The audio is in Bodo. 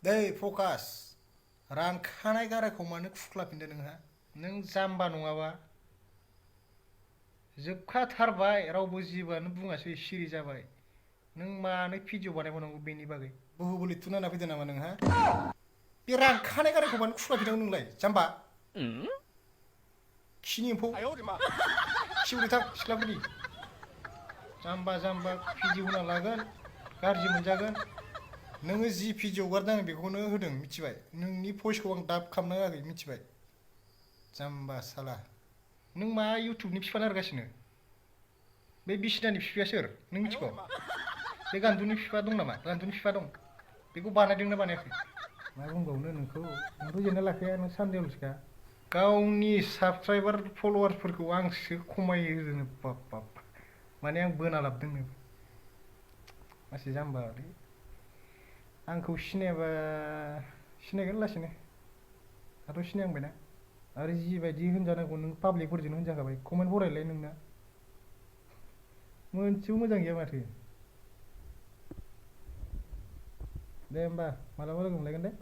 दै फकास रानखानाय गारायखौ मानो खुख्लाफिनदो नोंहा? नों जाम्बा नङाबा? जोबखाथारबाय रावबो जेबोआनो बुङासै सिरि जाबाय। नों मानो भिडिअ बानायबावनांगौ बेनि बागै? बहु लिरथुना होना फैदो नामा नोंहा? बे रानखानाय गारायखौ मानो खुख्लाफिननांगौ नोंलाय जाम्बा? खिनि एम्फौ खिबुलै थां सिख्लाफोरनि जाम्बा जाम्बा भिडिअ होना लागोन गाज्रि मोनजागोन। नोङो जि भिडिअ हगारदों आं बेखौनो होदों मिथिबाय? नोंनि भइसखौ आं दाब खालामना होआखै मिथिबाय? जाम्बा साला नों मा इउटुबनि बिफा नारगासिनो? बे बिसिनानि बिफाया सोर नों मिथिगौ? बे गान्दुनि बिफा दं नामा? गान्दुनि बिफा दं बेखौ बानायदोंना बानायाखै? मा बुंबावनो नोंखौ नोंथ' जेनना लाखाया नों सानैल'सोखा। गावनि साबसक्राइबार फल'वार्सफोरखौ आंसो खमायहोनो बाब बाब माने आं बोना लाबोदोंनो मासे जाम्बालै। आंखौ सिनायाबा सिनायगोन लासैनो दाथ' सिनायहांबायना आरो जिबायदि होनजानांगौ नों पाब्लिकफोरजोंनो होनजाखाबाय कमेन्ट फरायलाय नोंना मोनसेबो मोजां गैया माथो। दे होमबा मालाबा लोगो मोनलायगोन दे।